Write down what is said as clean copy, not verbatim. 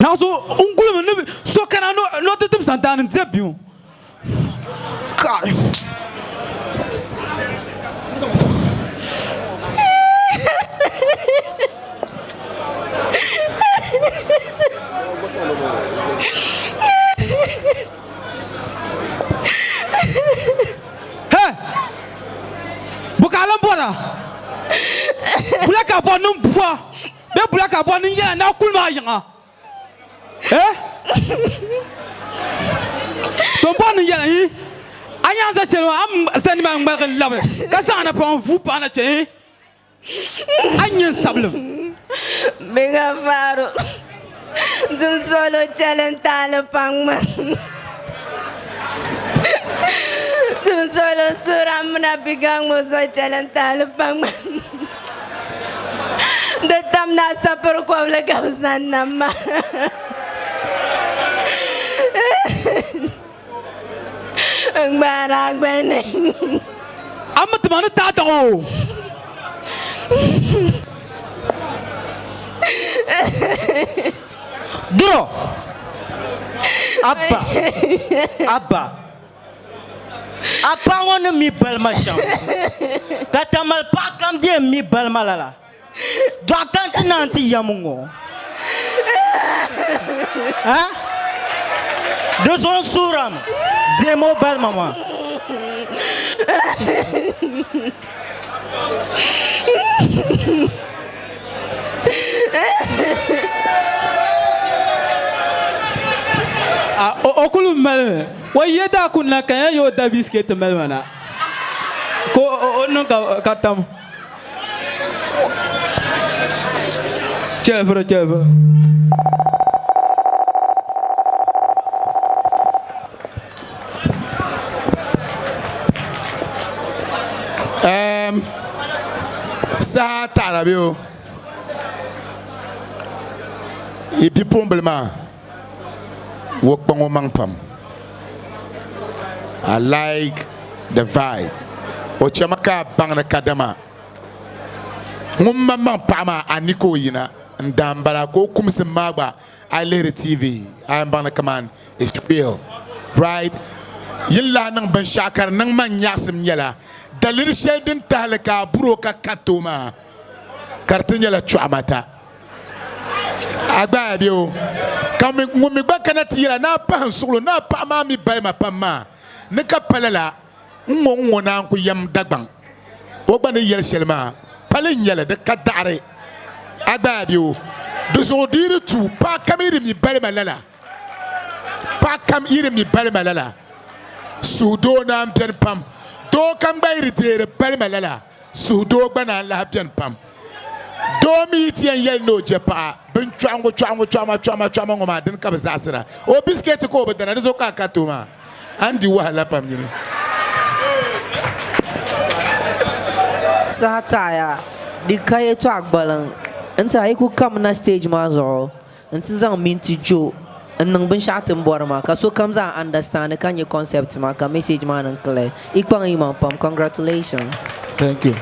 Naɣiso n gulimi ni so kana ni o ti tim santaani n-ti bia ŋɔ. Kai! Hey! Bɔ ka a lan bɔra? Bula ka a bɔri ni m bu a? Bee bula ka a bɔri ni n yɛl a ni a kuli maa yiŋa? Eh? To m bɔri ni n yɛl a yi a nyaŋ za shɛli maa, a ni za nimaani ŋmaligi n-labi ka zaŋ a napɔŋ n-vuui paɣ na kpe eh? A ni nya n sabilim. Biga Faro dim suɣilo chɛli n-taali paŋ ma. Dim suɣilo suhiri a mini a bigaŋ ŋɔ zuɣu chɛli n-taali paŋ ma. Di tam ni a sapiri kɔbili ka bɛ zaŋ nam ma. N gbaari a gbali ni. A mi ti ma ni taai daɣu o. Duro! Abba! Abba! A paɣa ŋɔ ni mi balima shɛm, ka Tamali paɣa kam di yɛn mi balima lala. Dɔɣi ka n ti naan ti yɛm ŋɔ? Ha? Di zuɣu n suurami, deem o balima maa. A o kuli malimi o ye daa kuni na ka yɛn yi o da bisiketi mali ma na ka o niŋ ka tam. Chɛfiri chɛfiri. Um, saha taɣara bɛ o yi bipuɣimbila maa o kpaŋ o maŋ pam I like the vibe o chɛmi ka a baŋdi kadama ŋun maŋmaŋ paɣa maa a ni ka o yina n daa n bala ka o kumsim maa gba a yi lihiri TV a yɛn baŋ ni kaman it's real right yin lahi niŋ binshɛɣu ka di niŋ ma nyaɣisim nyɛla daliri shɛli din tahili ka a buri o ka kariti o maa ka di ti nyɛla chɔɣimata a gba ya be o ka ŋun mi gba kana ti yɛla ni a pahi n suɣulo ni a paɣa maa mi balima pam maa ni ka pa lala n ŋɔ n ŋɔ naan ku yɛm Dagbaŋ o gba ni yɛli shɛli maa pali n nyɛli di ka daɣiri a gba ya be o di zuɣu di yi di tu paɣa kam yi di mi balima lala paɣa kam yi di mi balima lala suhudoo naan beni pam doo kam gba yi di deeri balima lala Suhudoo gba naan lahi beni pam. Doo mi yi ti yɛn yɛli ni o je paɣa, bin chɔɣiŋgu chɔɣiŋgu chɔɣima chɔɣima chɔɣima ŋɔ maa dini ka bɛ zaɣisira. O bisiketi ka o bi dana, di zuɣu ka a kariti o maa. A ni di wahala pam nyini. Saha taaya, di ka yɛtɔɣa gbaliŋ n-ti a yi ku kamina stage maa zuɣu. N-ti zaŋ minti jo n-niŋ binshɛɣu ti ni bɔri maa ka sokam zaa understand ka nya concept maa ka message maa niŋ clear. Yi kpaŋ yi maŋ pam. Congratulations. Thank you.